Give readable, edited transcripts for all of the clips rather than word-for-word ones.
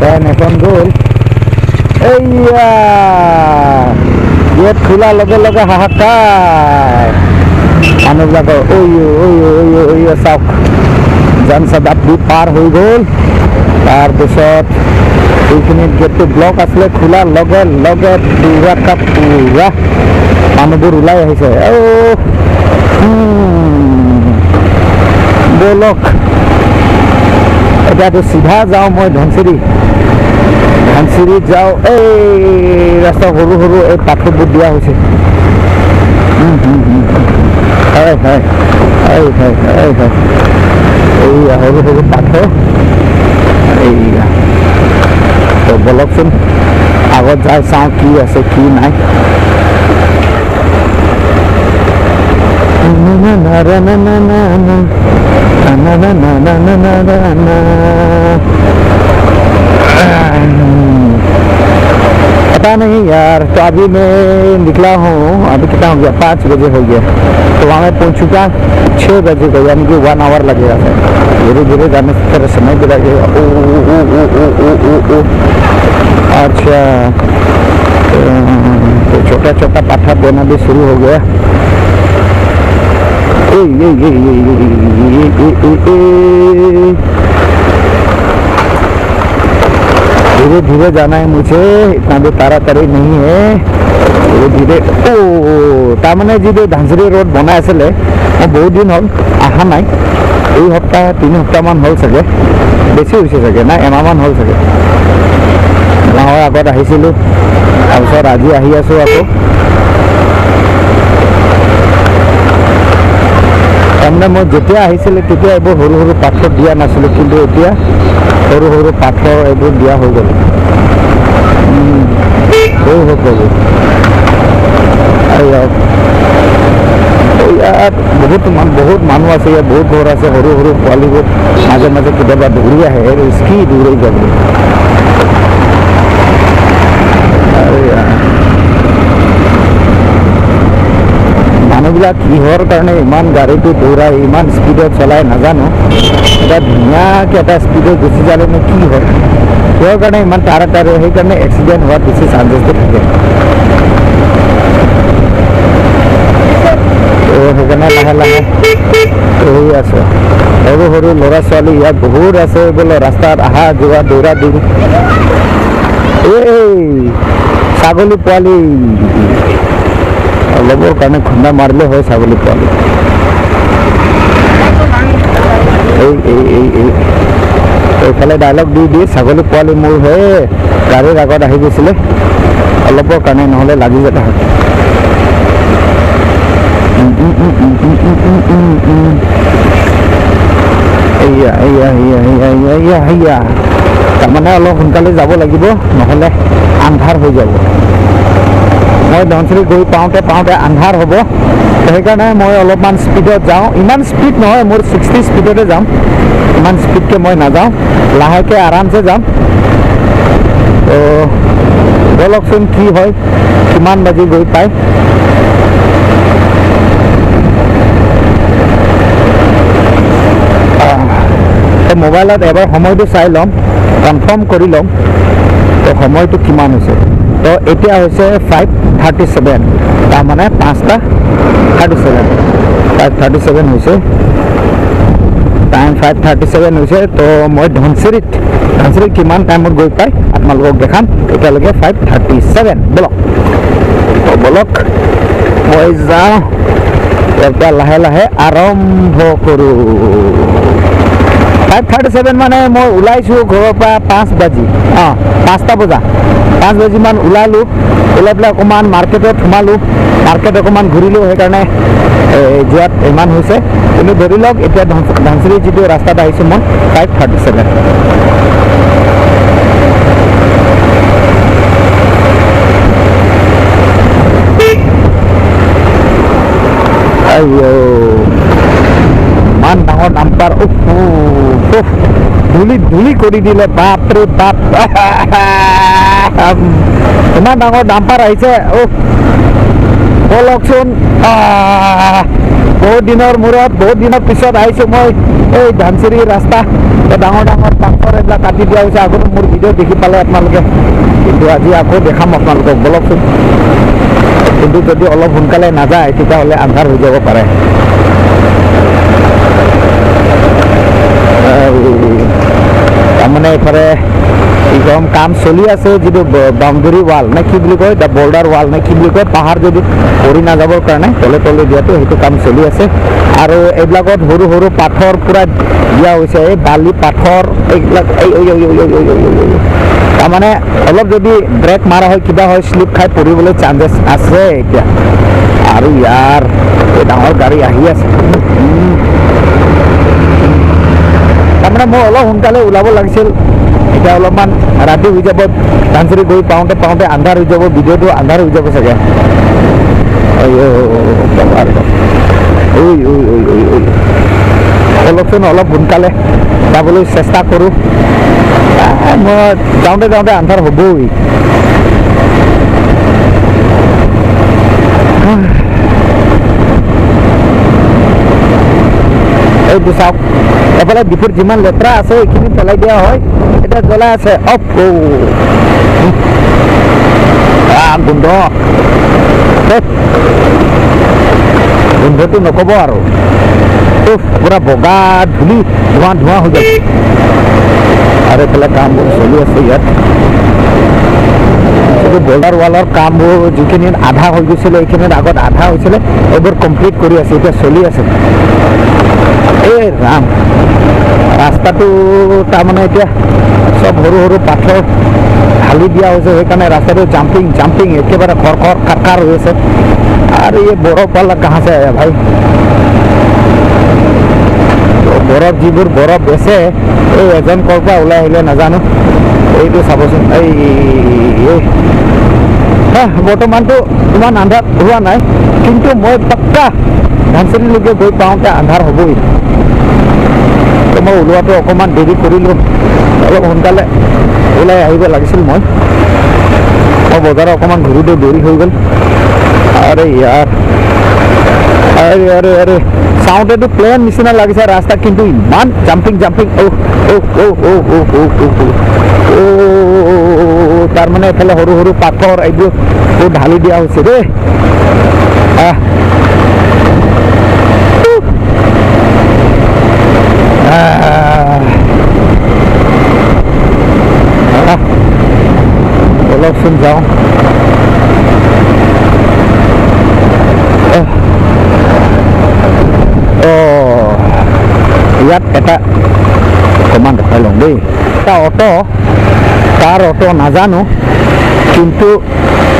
Train এখন গ'ল। এইয়া গেট খোলাৰ লগে লগে হাহাকাৰ মানুহবিলাকৰ। ঐ ঐ ঐ ঐ, চাওক, জন শতাব্দী পাৰ হৈ গ'ল। তাৰপিছত এইখিনিত গেটটো ব্লক আছিলে, খোলাৰ লগে লগে পুৰা পুৰা মানুহবোৰ ওলাই আহিছে। অ' ব'লক, এতিয়াতো চিধা যাওঁ মই ধনশিৰি। ধনশিৰিত যাওঁ। এই ৰাস্তা সৰু সৰু এই পাথৰবোৰ দিয়া হৈছে। হয় হয় হয় হয় হয় হয়, এইয়া সৰু সৰু পাথৰ এইয়া। তো ব'লকচোন, আগত যাই চাওঁ কি আছে কি নাই। पता नहीं यार। तो अभी मैं निकला हूँ, अभी कितना हो गया, 5 बजे हो गया। तो वहाँ मैं पहुँच चुका 6 बजे को, यानी कि 1 our लगेगा सर। धीरे धीरे जाने से थोड़ा समय भी लगेगा। ओ ओ ओ ओ ओ ओ ओ, अच्छा, तो छोटा छोटा पत्थर देना भी शुरू हो गया। ए ए ए ए ए ए, धीरे धीरे जाना है मुझे, इतना भी तारातारी नहीं है, ধীৰে ধীৰে। অ' তাৰমানে যিটো ধনশিৰি ৰোড বনাই আছিলে, মই বহুত দিন হ'ল অহা নাই। এই সপ্তাহ 3 সপ্তাহমান হ'ল চাগে, বেছি হৈছে চাগে, নাই এমাহমান হ'ল চাগে। এমাহৰ আগত আহিছিলোঁ, তাৰপিছত আজি আহি আছোঁ আকৌ। তাৰমানে মই যেতিয়া আহিছিলোঁ তেতিয়া এইবোৰ সৰু সৰু পাথৰ দিয়া নাছিলোঁ, কিন্তু এতিয়া সৰু সৰু পাথৰ এইবোৰ দিয়া হৈ গ'ল। হৈ গ'ল। ইয়াত বহুত বহুত মানুহ আছে, ইয়াত বহুত ঘৰ আছে, সৰু সৰু পোৱালিবোৰ মাজে মাজে কেতিয়াবা দৌৰি আহে, স্কি দৌৰি যাব। মানুহবিলাক কিহৰ কাৰণে ইমান গাড়ীটো দৌৰাই, ইমান স্পীডত চলাই নাজানো। এটা ধুনীয়াকৈ এটা স্পীডত গুচি যালেনো কি হয়, কিহৰ কাৰণে ইমান তাৰাতাৰি, সেইকাৰণে এক্সিডেণ্ট হোৱাৰ বেছি চান্সেছটো থাকে। তো সেইকাৰণে লাহে লাহে হৈ আছে। সৰু সৰু ল'ৰা ছোৱালী ইয়াত বহুত আছে বোলে, ৰাস্তাত অহা যোৱা দৌৰা দৌৰি। এই ছাগলী পোৱালি অলপৰ কাৰণে খুন্দা মাৰিলে হয়, ছাগলী পোৱালি। এই এই এই এই এইফালে ডাইলগ দি দি ছাগলী পোৱালি মোৰ সেই গাড়ীৰ আগত আহি গৈছিলে, অলপৰ কাৰণে নহ'লে লাগি যেতে হয়। এইয়া এইয়া এইয়া এইয়া এইয়া এইয়া এইয়া, তাৰমানে অলপ সোনকালে যাব লাগিব, নহ'লে আন্ধাৰ হৈ যাব। মই ধনশিৰি গৈ পাওঁতে পাওঁতে আন্ধাৰ হ'ব, সেইকাৰণে মই অলপমান স্পীডত যাওঁ। ইমান স্পীড নহয়, মোৰ 60 স্পীডতে যাম, ইমান স্পীডকৈ মই নাযাওঁ, লাহেকৈ আৰামছে যাম। তো ব'লকচোন কি হয়, কিমান বাজি গৈ পায়। তো মোবাইলত এবাৰ সময়টো চাই ল'ম, কনফাৰ্ম কৰি ল'ম তো সময়টো কিমান হৈছে। তো এতিয়া হৈছে 5:37, তাৰমানে 5:37, 5:37 হৈছে টাইম, 5:37 হৈছে। তো মই ধনশিৰিত কিমান টাইমত গৈ পাই আপোনালোকক দেখাম। এতিয়ালৈকে 5:37। ব'লক, তো ব'লক মই যাওঁ, ইয়াৰ পৰা লাহে লাহে আৰম্ভ কৰোঁ। 5:37 মানে মই ওলাইছোঁ ঘৰৰ পৰা 5 বাজি, অঁ 5টা বজা, 5 বাজিমান ওলালোঁ। ওলাই পেলাই অকণমান মাৰ্কেটত সোমালোঁ, মাৰ্কেট অকণমান ঘূৰিলোঁ, সেইকাৰণে যোৱাত ইমান হৈছে। কিন্তু ধৰি লওক এতিয়া ধনশিৰি যিটো ৰাস্তাত আহিছোঁ মই 5:37। আইঅ, ইমান ডাঙৰ ডাম্পাৰ, উফ উফ, ধূলি ধূলি কৰি দিলে, বাপৰে বাপ, ইমান ডাঙৰ ডাম্পাৰ আহিছে। উফ, ব'লকচোন। বহুত দিনৰ মূৰত, বহুত দিনৰ পিছত আহিছোঁ মই এই ধনশিৰি ৰাস্তা। ডাঙৰ ডাঙৰ পাথৰ এইবিলাক কাটি দিয়া হৈছে। আগতে মোৰ ভিডিঅ' দেখি পালে আপোনালোকে, কিন্তু আজি আকৌ দেখাম আপোনালোকক। বলকচোন। কিন্তু যদি অলপ সোনকালে নাযায় তেতিয়াহ'লে আন্ধাৰ হৈ যাব পাৰে। তাৰমানে এইফালে কি কম, কাম চলি আছে, যিটো বাউণ্ডেৰী ৱাল নে কি বুলি কয়, the border wall নে কি বুলি কয়, পাহাৰ যদি পৰি নাযাবৰ কাৰণে তলে তলে দিয়াটো, সেইটো কাম চলি আছে। আৰু এইবিলাকত সৰু সৰু পাথৰ পূৰা দিয়া হৈছে, এই বালি পাথৰ এইবিলাক। এই তাৰমানে অলপ যদি ব্ৰেক মাৰা হয়, কিবা হয়, শ্লিপ খাই পৰিবলৈ চান্সেছ আছে এতিয়া। আৰু ইয়াৰ এই ডাঙৰ গাড়ী আহি আছে। তাৰমানে মই অলপ সোনকালে ওলাব লাগিছিল। এতিয়া অলপমান ৰাতি হৈ যাব, ধনশিৰি গৈ পাওঁতে পাওঁতে আন্ধাৰ হৈ যাব, ভিডিঅ'টো আন্ধাৰ হৈ যাব চাগে। ঐ ঐ ঐ ঐ ঐ, অলপচোন অলপ সোনকালে যাবলৈ চেষ্টা কৰোঁ। মই যাওঁতে যাওঁতে আন্ধাৰ হ'বই। এইটো চাওক, এফালে ডিপুত যিমান লেতেৰা আছে এইখিনি পেলাই দিয়া হয়, এতিয়া জ্বলাই আছে। অফ, গোন্ধ, গোন্ধটো নক'ব আৰু, পুৰা বগা ধূলি, ধোঁৱা ধোঁৱা হৈ গ'ল। আৰু এইফালে কামবোৰ চলি আছে ইয়াত। যিটো বৰ্ডাৰ ৱালৰ কামবোৰ যিখিনি আধা হৈ গৈছিলে, এইখিনিৰ আগত আধা হৈছিলে, এইবোৰ কমপ্লিট কৰি আছে, এতিয়া চলি আছে। এই ৰাম, ৰাস্তাটো তাৰমানে এতিয়া চব সৰু সৰু পাথৰ ঢালি দিয়া হৈছে, সেইকাৰণে ৰাস্তাটো জাম্পিং জাম্পিং একেবাৰে খৰ খৰ খাৰ খাৰ হৈ আছে। আৰু এই বৰফ वाला कहाँ से आया भाई? বৰফ, যিবোৰ বৰফ বেচে, এই এজন ক'ৰ পৰা ওলাই আহিলে নাজানো। এইটো চাবচোন। এই বৰ্তমানটো ইমান আন্ধাৰ হোৱা নাই, কিন্তু মই পাক্কা ধনশিৰিলৈকে গৈ পাওঁতে আন্ধাৰ হ'বই। মই ওলোৱাটো অকণমান দেৰি কৰিলোঁ, অলপ সোনকালে ওলাই আহিব লাগিছিল। মই বজাৰত অকণমান ঘূৰোঁতে দেৰি হৈ গ'ল। আৰে ইয়াৰ, আৰে আৰে আৰে, চাওঁতেতো প্লেন নিচিনা লাগিছে ৰাস্তা, কিন্তু ইমান জাম্পিং জাম্পিং। অ' অ' অ' অ' অ' অ' অ' অ', তাৰমানে এইফালে সৰু সৰু পাথৰ এইবোৰ ঢালি দিয়া হৈছে দেই। আহ, বলকচোন যাওঁ। অঁ, ইয়াত এটা অকণমান ৰখাই লওঁ দেই। এটা অট', কাৰ অট' নাজানো, কিন্তু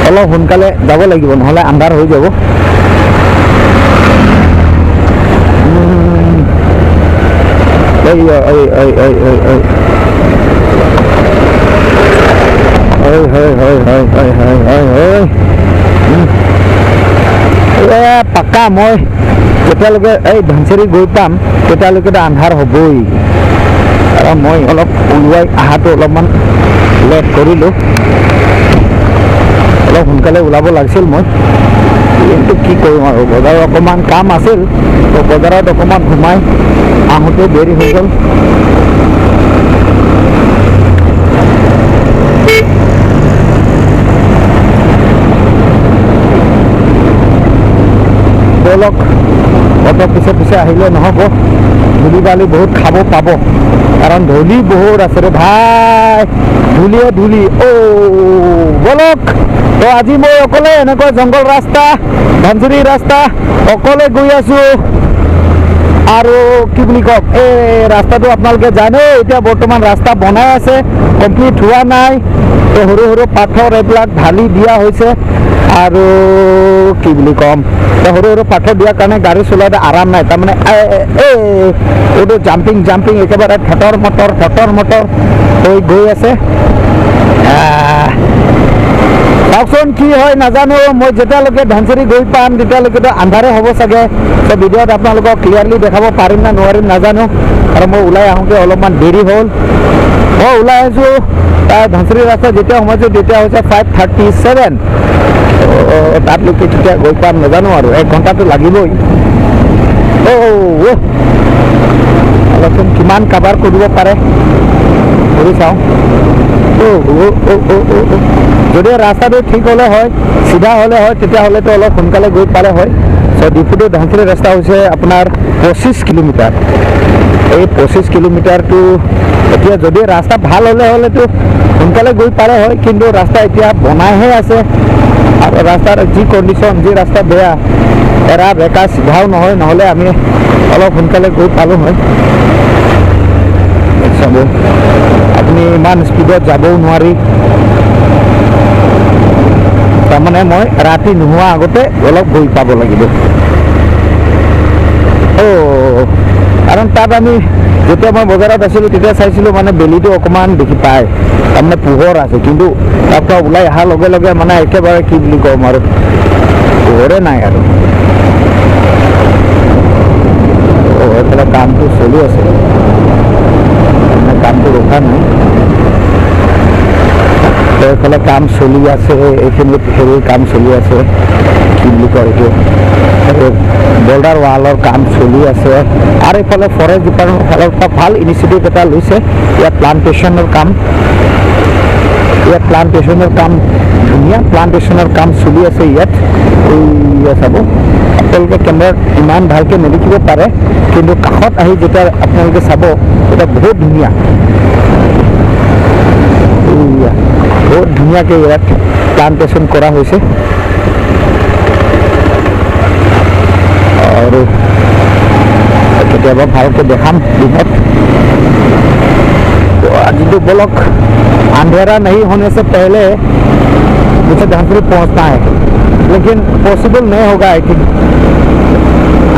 অলপ সোনকালে যাব লাগিব, নহ'লে আন্ধাৰ হৈ যাব। এই এই এই এই এই এই হয় হয় হয় হয় হয় হয় হয় হয়। পাক্কা মই যেতিয়ালৈকে এই ধনশিৰি গৈ পাম তেতিয়ালৈকেতো আন্ধাৰ হ'বই, কাৰণ মই অলপ ওলোৱাই অহাটো অলপমান লেট কৰিলোঁ। অলপ সোনকালে ওলাব লাগিছিল মই, কিন্তু কি কৰিম আৰু, বজাৰত অকণমান কাম আছিল, তো বজাৰত অকণমান সোমাই আহোঁতে দেৰি হৈ গ'ল। ব'লক, অট' পিছে পিছে আহিলে নহ'ব, ধূলি বালি বহুত খাব পাব, কাৰণ ধূলি বহুত আছে ৰে ভাই, ধূলিয়ে ধূলি। অ' ব'লক। তো আজি মই অকলে এনেকুৱা জংঘল ৰাস্তা, ধনশিৰি ৰাস্তা অকলে গৈ আছোঁ। আৰু কি বুলি কম, এই ৰাস্তাটো আপোনালোকে জানে, এতিয়া বৰ্তমান ৰাস্তা বনাই আছে, কমপ্লিট হোৱা নাই। তো সৰু সৰু পাথৰ এইবিলাক ঢালি দিয়া হৈছে। আৰু কি বুলি ক'ম, তো সৰু সৰু পাথৰ দিয়াৰ কাৰণে গাড়ী চলাওঁতে আৰাম নাই। তাৰমানে এইটো জাম্পিং জাম্পিং একেবাৰে থটৰ মটৰ থটৰ মটৰ হৈ গৈ আছে। চাওকচোন কি হয় নাজানো, মই যেতিয়ালৈকে ধনশিৰি গৈ পাম তেতিয়ালৈকেতো আন্ধাৰে হ'ব চাগে। তো ভিডিঅ'ত আপোনালোকক ক্লিয়াৰলি দেখাব পাৰিম নে নোৱাৰিম নাজানো, আৰু মই ওলাই আহোঁতে অলপমান দেৰি হ'ল। মই ওলাই আহিছোঁ তাৰ ধনশিৰি ৰাস্তা যেতিয়া সোমাইছোঁ তেতিয়া হৈছে 5:37। তাতলৈকে কেতিয়া গৈ পাম নাজানো, আৰু এক ঘণ্টাটো লাগিবই। অ' অলপমান কিমান কাভাৰ কৰিব পাৰে কৰি চাওঁ। যদি ৰাস্তাটো ঠিক হ'লে হয়, চিধা হ'লে হয়, তেতিয়াহ'লেতো অলপ সোনকালে গৈ পালে হয়। চ' ডিফু টু ধনশিৰি ৰাস্তা হৈছে আপোনাৰ 25 কিলোমিটাৰ। এই 25 কিলোমিটাৰটো এতিয়া যদি ৰাস্তা ভাল হ'লে হ'লেতো সোনকালে গৈ পালে হয়, কিন্তু ৰাস্তা এতিয়া বনাইহে আছে আৰু ৰাস্তাৰ যি কণ্ডিশ্যন, যি ৰাস্তা বেয়া, এৰা বেকা চিধাও নহয়, নহ'লে আমি অলপ সোনকালে গৈ পালোঁ হয়। চাব আপুনি ইমান স্পীডত যাবও নোৱাৰি, তাৰমানে মই ৰাতি নোহোৱা আগতে অলপ গৈ পাব লাগিব। অ' কাৰণ তাত আমি যেতিয়া মই বজাৰত আছিলোঁ তেতিয়া চাইছিলোঁ মানে বেলিটো অকণমান দেখি পায়, তাৰমানে পোহৰ আছে, কিন্তু তাৰ পৰা ওলাই অহাৰ লগে লগে মানে একেবাৰে কি বুলি ক'ম আৰু, পোহৰে নাই আৰু। অ' এইফালে কামটো চলি আছে, মানে কামটো ৰখা নাই। এইফালে কাম চলি আছে, এইখিনিত হেৰি কাম চলি আছে, কি বুলি কয় এইটো, বৰ্ডাৰ ৱালৰ কাম চলি আছে। আৰু এইফালে ফৰেষ্ট ডিপাৰ্টমেণ্টৰ ফালৰ পৰা ভাল ইনিচিয়েটিভ এটা লৈছে, ইয়াত প্লান্টেশ্যনৰ কাম, ইয়াত প্লান্টেশ্যনৰ কাম ধুনীয়া প্লান্টেশ্যনৰ কাম চলি আছে ইয়াত। এই চাব আপোনালোকে কেমেৰাত ইমান ভালকৈ নেদেখিব পাৰে, কিন্তু কাষত আহি যেতিয়া আপোনালোকে চাব তেতিয়া বহুত ধুনীয়া, বহুত ধুনীয়াকৈ ইয়াত প্লান্টেশ্যন কৰা হৈছে। আৰু কেতিয়াবা ভালকৈ দেখাম দিনত। तो আজিতো বলক अंधेरा नहीं होने से पहले मुझे धनसिरी पहुंचना है, लेकिन पॉसिबल नहीं होगा I think,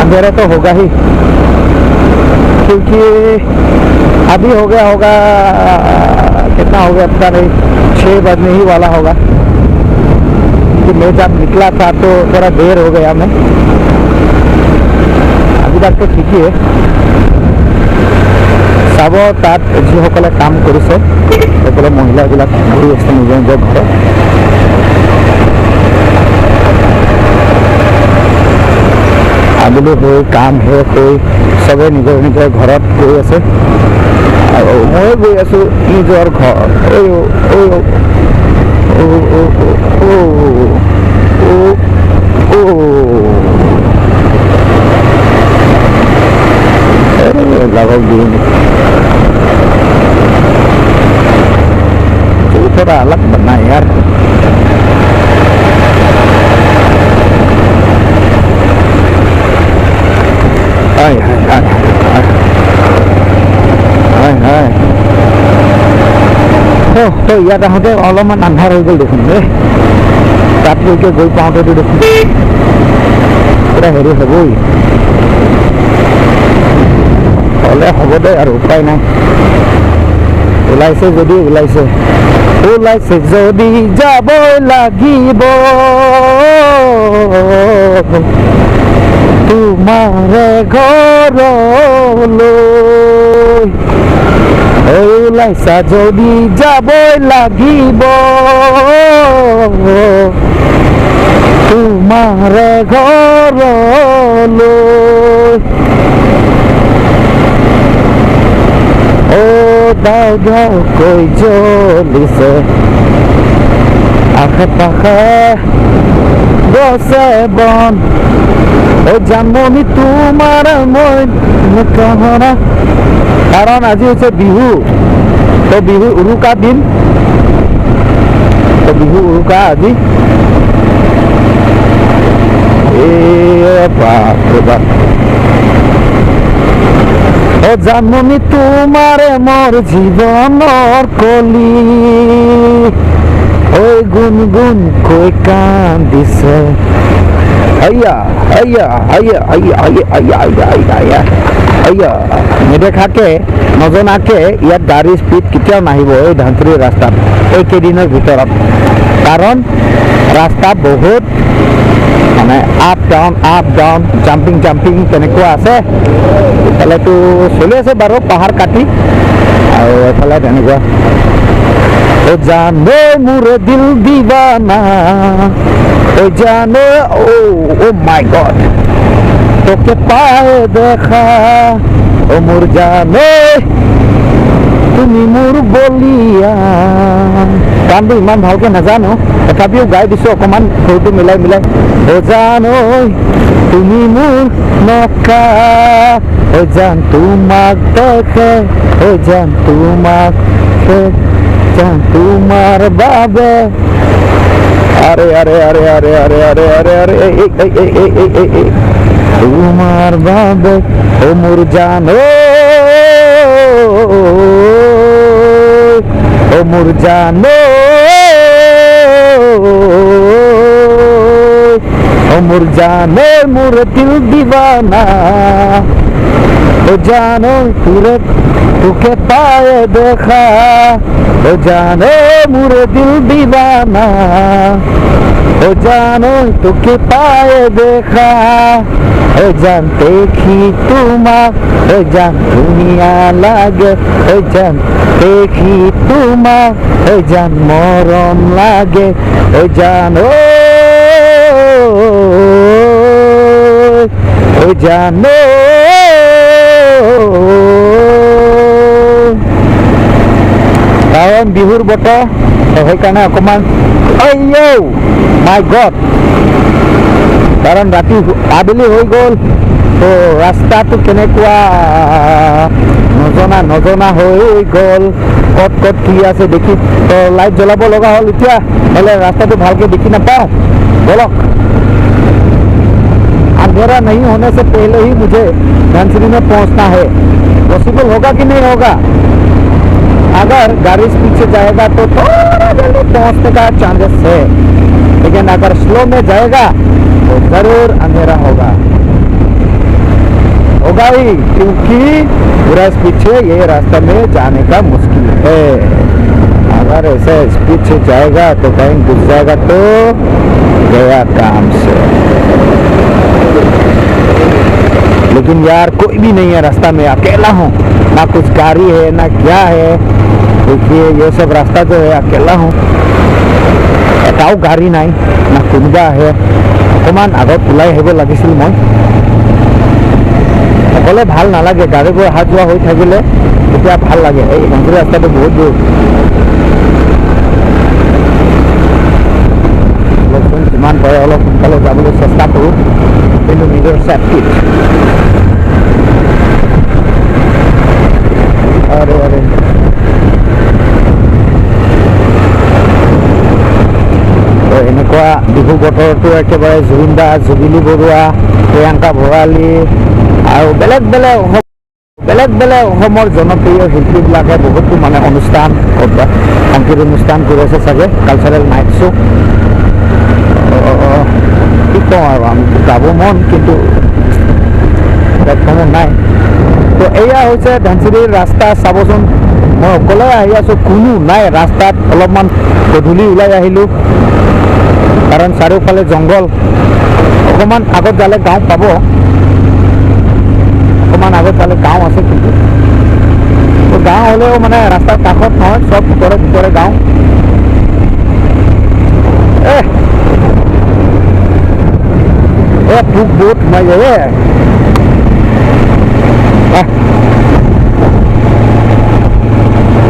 अंधेरा तो होगा ही, क्योंकि अभी हो गया होगा, कितना हो गया पता नहीं, 6 बजने ही वाला होगा। क्योंकि मैं जब निकला था तो थोड़ा देर हो गया मैं, अभी तक तो ठीक ही है। চাব তাত যিসকলে কাম কৰিছে সেইসকলে মহিলাবিলাক গৈ আছে নিজৰ নিজৰ ঘৰত। আবেলি হৈ কাম শেষ হৈ চবে নিজৰ নিজৰ ঘৰত গৈ আছে আৰু ময়ো গৈ আছোঁ নিজৰ ঘৰ। লাগক দিন थोड़ा अलग बना यार। हाय हाय हाय हाय हाय। তো ইয়াত আহোঁতে অলপমান আন্ধাৰ হৈ গ'ল দেখোন, দেই তাতলৈকে গৈ পাওঁতেতো দেখোন পুৰা হেৰি হ'বই, হ'লে হ'ব দে আৰু উপায় নাই। ওলাইছে যদি ওলাইছে, ওলাইছে যদি যাবই লাগিব তোমাৰে ঘৰলৈ, ওলাইছা যদি যাবই লাগিব তোমাৰে ঘৰলৈ। ও দাও দাও কৈ জ্বলিছে আশে পাশে গছে বন, ও জানমণি তোমাৰ মই নহৰা। কাৰণ আজি হৈছে বিহু, তো বিহু উৰুকা দিন, তো বিহু উৰুকা আজি। এই বাপৰে বাপ, ও জানমণি তোমাৰে মোৰ জীৱনৰ কলি, ঐ গুণ গুণ কৈ কান্দিছে। আইয়া আইয়া আইয়া আইয়া আইয়া আইয়া আইয়া আইয়া আইয়া আইয়া। নেদেখাকে নজনাকে ইয়াত গাড়ীৰ স্পীড কেতিয়াও নাহিব এই ধনশিৰি ৰাস্তাত এইকেইদিনৰ ভিতৰত, কাৰণ ৰাস্তা বহুত মানে up down up down jumping jumping তেনেকুৱা আছে। এইফালেতো চলি আছে বাৰু পাহাৰ কাটি, আৰু এইফালে তেনেকুৱা। ও জানো মোৰে দিল দিবানা, ও জানো, ও ও মাই গড। তোকে পায়ে দেখা, ও মোৰ জান ঐ, তুমি মোৰ বলিয়া। গানটো ইমান ভালকে নাজানো, তথাপিও গাই দিছো অকণমান সুৰটো মিলাই মিলাই। ও জান ঐ, তুমি মোৰ নকা, ও জান তোমাক দেখে, ও জান তোমাক জান তোমাৰ বাবে। আৰে আৰে আৰে আৰে আৰে আৰে আৰে আৰে, এই এই এই এই এই এই এই, তোমাৰ বাবে, ও মোৰ জান ঐ, ও মোৰ জান ঐ, ও মোৰ জান ঐ, মোৰ দিল দিৱানা, ও জান ঐ, তোৰে তোকে পায়ে দেখা, ও জান ঐ, মোৰ দিল দিৱানা, ও জান ঐ, তোকে পায়ে দেখা, ও জান দেখি তোমাক, ও জান ধুনীয়া লাগে, ও জান দেখি তোমাক, ও জান মৰম লাগে, ও জান ঐ, ও জান ঐ। কাৰণ বিহুৰ বতৰ, সেইকাৰণে অকণমান আইঔ মাই গড, কাৰণ ৰাতি আবেলি হৈ গ'ল, তো ৰাস্তাটো কেনেকুৱা নজনা নজনা হৈ গ'ল, ক'ত ক'ত কি আছে দেখি তো লাইট জ্বলাব লগা হ'ল এতিয়া, নহ'লে ৰাস্তাটো ভালকে দেখি নাপাওঁ। ব'লক, अंधेरा नहीं होने से पहले ही मुझे धनसिरी में पहुंचना है। पॉसिबल होगा कि नहीं होगा? अगर गाड़ी स्पीड से जाएगा तो थोड़ा जल्दी पहुंचने का चांसेस है, लेकिन अगर स्लो में जाएगा तो जरूर अंधेरा होगा, होगा ही, क्योंकि पूरा स्पीड से ये रास्ता में जाने का मुश्किल है। अगर ऐसे स्पीड से जाएगा तो कहीं घुस जाएगा तो गया काम से। लेकिन यार कोई भी नहीं है रास्ता में, अकेला हूँ, ना कुछ गाड़ी है ना क्या है। देखिए ये सब रास्ता जो है अकेला हूँ, এটাও গাড়ী নাই না কোনোবা আহে। অকণমান আগত ওলাই আহিব লাগিছিল মই, অকলে ভাল নালাগে, গাড়ীবোৰ অহা যোৱা হৈ থাকিলে তেতিয়া ভাল লাগে। এই ধনশিৰি ৰাস্তাটো বহুত দূৰ, অলপচোন যিমান পাৰে অলপ সোনকালে যাবলৈ চেষ্টা কৰোঁ, কিন্তু নিজৰ চেফটিত। আৰে আৰে, এনেকুৱা বিহু বতৰটো একেবাৰে জুবিন দা, জুবিলি বৰুৱা, প্ৰিয়ংকা ভৰালী আৰু বেলেগ বেলেগ বেলেগ বেলেগ অসমৰ জনপ্ৰিয় শিল্পীবিলাকে বহুতো মানে অনুষ্ঠান, সংগীত অনুষ্ঠান কৰি আছে চাগে, কালচাৰেল নাইট শ্ব'। কি কওঁ আৰু, আমি গাব মন কিন্তু প্লেটফৰ্মো নাই। তো এয়া হৈছে ধনশিৰিৰ ৰাস্তা, চাবচোন মই অকলে আহি আছোঁ, কোনো নাই ৰাস্তাত। অলপমান গধূলি ওলাই আহিলোঁ, কাৰণ চাৰিওফালে জংঘল। অকণমান আগত যালে গাঁও পাব, অকণমান আগত যালে গাঁও আছে, কিন্তু তো গাঁও হ'লেও মানে ৰাস্তাৰ কাষত নহয়, চব ভিতৰে ভিতৰে গাঁও। এ পোক বহুত সোমাই যায় এ।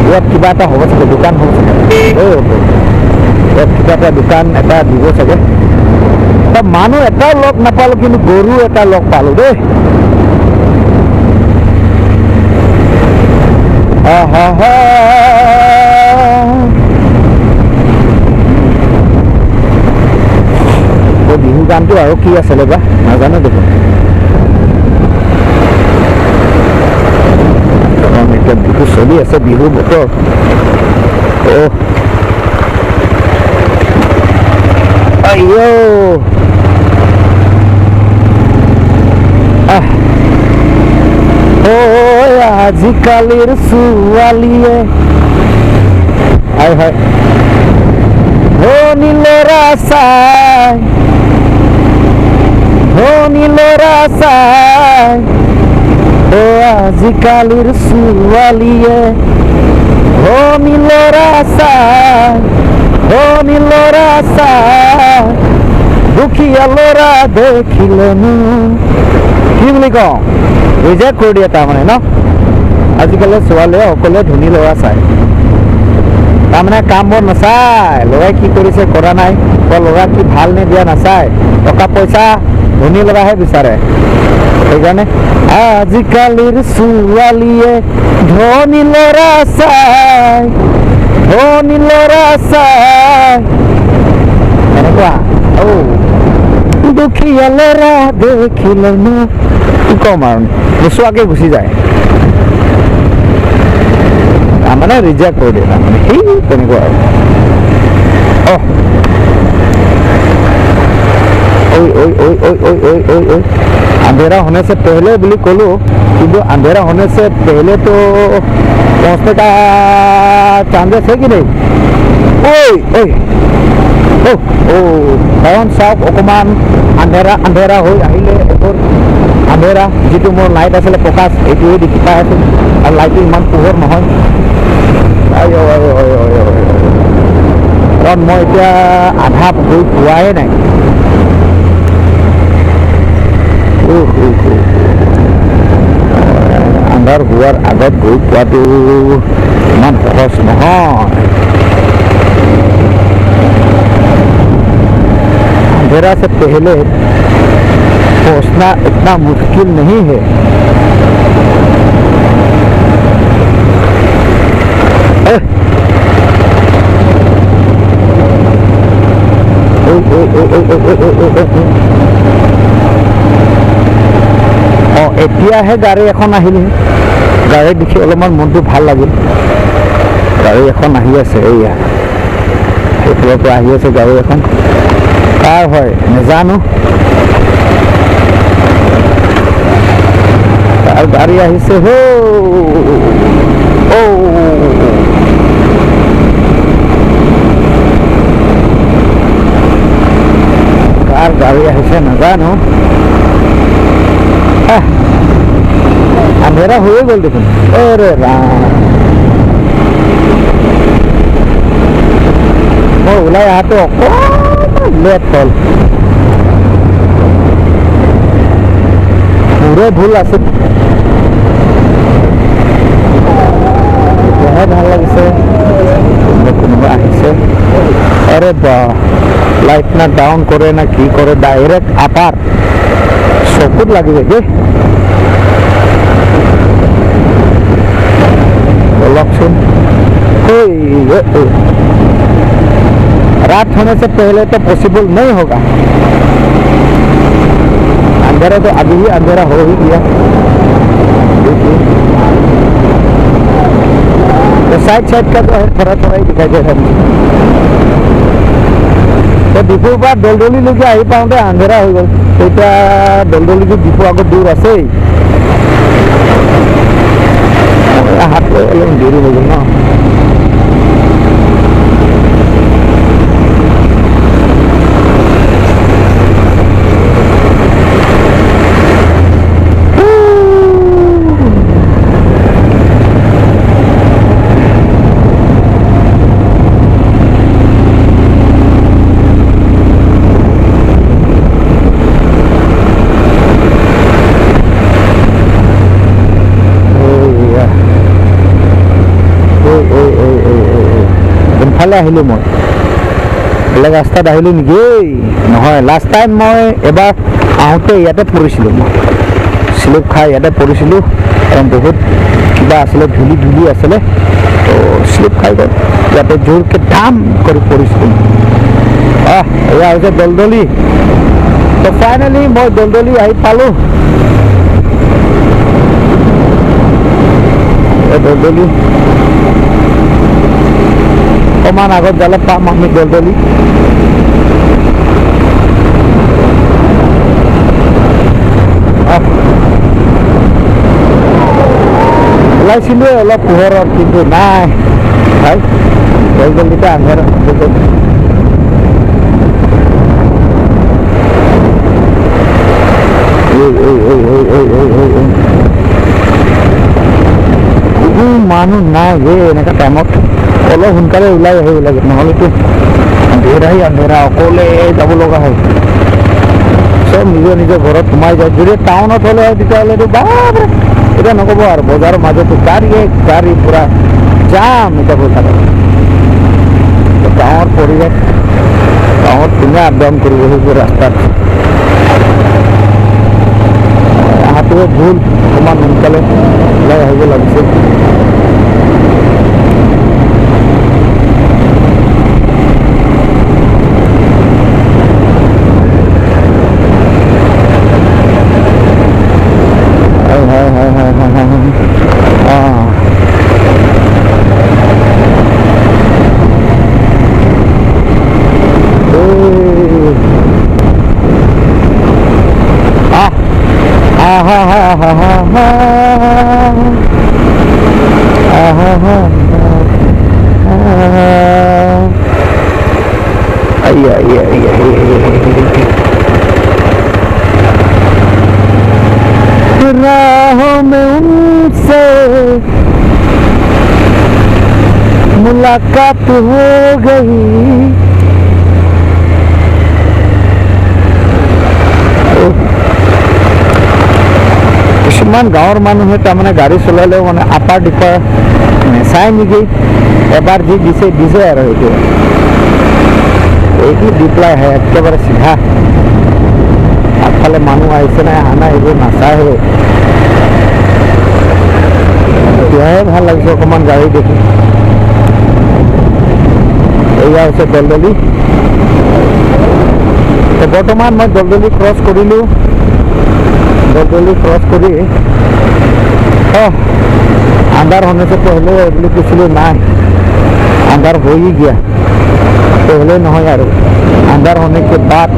ইয়াত কিবা এটা হ'ব চাগে, দোকান হ'ব চাগে। ইয়াত কিবা এটা দোকান এটা দিব চাগে। মানুহ এটাও লগ নাপালো, কিন্তু গৰু এটা লগ পালো দেই। আহা, বিহু গানটো আৰু কি আছিলে বা নাজানো দেখোন। এতিয়া বিহু চলি আছে, বিহু বতৰ। আজিকালিৰ ছোৱালীয়ে হয় হয় ধনী ল'ৰা চাই, ধনী ল'ৰা চাই, অ আজিকালিৰ ছোৱালীয়ে ধনী ল'ৰা চাই, ধনী ল'ৰা চাই। দুখীয়া ল'ৰা দেখিলেনো কি বুলি কওঁ, ৰিজেক্ট কৰি দিয়ে তাৰমানে ন। আজিকালি ছোৱালীয়ে সকলোৱে ধনী ল'ৰা চায়, তাৰমানে কাম বন নাচায়, ল'ৰাই কি কৰিছে কৰা নাই, বা ল'ৰা কি ভাল নে বেয়া নাচায়, টকা পইচা ধনী ল'ৰাহে বিচাৰে। সেইকাৰণে আজিকালিৰ ছোৱালীয়ে ধনী ল'ৰা চায়, ধনী ল'ৰা চায়, এনেকুৱা। অ' দুখীয়া ল'ৰা দেখিলেনো কি ক'ম আৰু, নোচোৱাকৈ গুচি যায়, তাৰমানে ৰিজেক্ট কৰি দিয়ে, তাৰমানে সেই তেনেকুৱা আৰু। অহ ঐ ঐ ঐ ঐ ঐ ঐ ঐ ঐ, अंधेरा होने से पहले বুলি ক'লো, কিন্তু अंधेरा होने से पहले तो पहुँचने का चांसेस है कि नहीं? ঐ ঐ অ' অ', কাৰণ চাওক অকণমান আন্ধেৰা আন্ধেৰা হৈ আহিলে, এইবোৰ আন্ধেৰা যিটো মোৰ লাইট আছিলে প্ৰকাশ, এইটোৱে দেখি পাই আছোঁ, আৰু লাইটটো ইমান পোহৰ নহয়। আই ঐ ঐ ঐ ঐ ঐ, কাৰণ মই এতিয়া আধা গৈ পোৱাই নাই। আন্ধাৰ হোৱাৰ আগত গৈ পোৱাটো ইমান সহজ নহয়। अंधेरा से पहले पहुंचना इतना मुश्किल नहीं है। এতিয়াহে গাড়ী এখন আহিল, গাড়ী দেখি অলপমান মনটো ভাল লাগিল। গাড়ী এখন আহি আছে, এইয়া সেইফালৰ পৰা আহি আছে গাড়ী এখন, কাৰ হয় নাজানো। কাৰ গাড়ী আহিছে হৌ, অ' কাৰ গাড়ী আহিছে নাজানো। আন্ধেৰা হৈয়ে গ'ল দেখোন। অৰে ৰাম, মই ওলাই অহাটো অকণমান লেট হ'ল, মোৰে ভুল আছে। এতিয়াহে ভাল লাগিছে, কোনোবা কোনোবা আহিছে। আৰে বা, লাইট না ডাউন কৰে না কি কৰে, ডাইৰেক্ট আপাৰ চকুত লাগি যায় দেই। বলকচোন, रात होने से पहले तो पॉसिबल नहीं होगा। अंधेरा तो अभी ही अंधेरा हो ही गया। देखिए तो साइड साइड का जो है थोड़ा थोड़ा ही दिखाई दे रहा है मुझे। তো ডিপুৰ পৰা দলদলিলৈকে আহি পাওঁতে আন্ধেৰা হৈ গ'ল। এতিয়া দলদলিটো ডিপুৰ আগত দূৰ আছেই, হাত অলপ দেৰি হৈ গ'ল ন। কোনফালে আহিলোঁ মই? বেলেগ ৰাস্তাত আহিলোঁ নেকি? নহয়, লাষ্ট টাইম মই এবাৰ আহোঁতে ইয়াতে পৰিছিলোঁ, মই শ্লিপ খাই ইয়াতে পৰিছিলোঁ। কাৰণ বহুত কিবা আছিলে, ধূলি ধূলি আছিলে, তো শ্লিপ খাই গ'ল ইয়াতে, জোৰকৈ ধাম কৰি পৰিছিলোঁ। এয়া হৈছে দলদলি। তো ফাইনেলি মই দলদলি আহি পালোঁ। দলদলি অকণমান আগত গ'লে পাম আমি দলদলি। ওলাইছিলোঁৱে অলপ পোহৰত, কিন্তু নাই ভাই, দলদলিতে আন্ধাৰ হৈ গ'ল। মানুহ নাই হে এনেকুৱা টাইমত, অলপ সোনকালে ওলাই আহিব লাগে, নহ'লেতো আন্ধেৰাই আন্ধেৰা, অকলে যাব লগা হয়। চব নিজৰ নিজৰ ঘৰত সোমাই যায়। যদি টাউনত হ'লে হয়, তেতিয়াহ'লেতো বাপৰে, এতিয়া নক'ব আৰু। বজাৰৰ মাজতো গাড়ীয়ে গাড়ী, পূৰা জাম এতিয়া বজাৰত। গাঁৱৰ পৰিৱেশ, গাঁৱত ধুনীয়া আপ ডাউন কৰিব সেইবোৰ ৰাস্তাত। অহাটোৱে ভুল, অকণমান সোনকালে ওলাই আহিব লাগিছিল। হয় হয় হয় হয় হয় হয় হয়, অঁ। এই আহ আহা হা হা হা হা আহা হা হা। আইয়া আইয়া আইয়া। राहों में उनसे मुलाकात हो गई। কিছুমান গাঁৱৰ মানুহে তাৰমানে গাড়ী চলালেও মানে আপাৰ ডিপাৰ নেচায় নেকি, এবাৰ যি দিছে দিছে আৰু। সেইটো এইটো দি পেলাই আহে একেবাৰে চিধা। আগফালে মানুহ আহিছে নাই অহা নাই, এইবোৰ নাচায়। এতিয়াহে ভাল লাগিছে অকণমান গাড়ী দেখি। এয়া হৈছে দলদলি। তো বৰ্তমান মই দলদলি ক্ৰছ কৰিলোঁ। দলদলি ক্ৰছ কৰি अंधार होने से पहले বুলি কৈছিলোঁ, নাই, अंधार हो ही गया। पहले নহয় আৰু, अंधार होने के बाद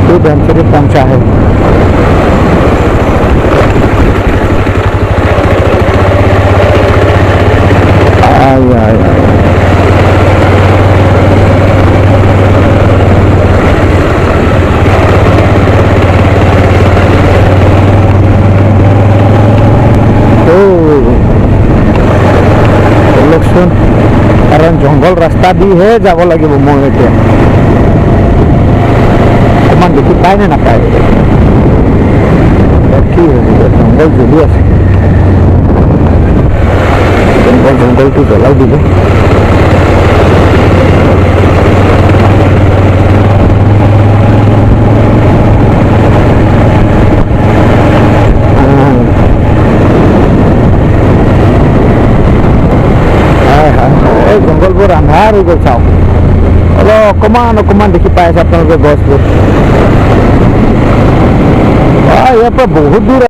तो धनसिरी पहुंचा है। आय आय आय। ব'লকচোন, কাৰণ জংঘল ৰাস্তা দিহে যাব লাগিব মই এতিয়া। অকণমান দেখি পায় নে নাপায়? ইয়াত কি হৈছে? ইয়াত জংঘল জ্বলি আছে। জংঘলটো জ্বলাই দিলে। হয় হয়, এই জংঘলবোৰ আন্ধাৰ হৈ গ'ল। চাওক, অলপ অকণমান অকণমান দেখি পাই আছে আপোনালোকে গছবোৰ। ইয়াৰ পৰা বহুত দূৰ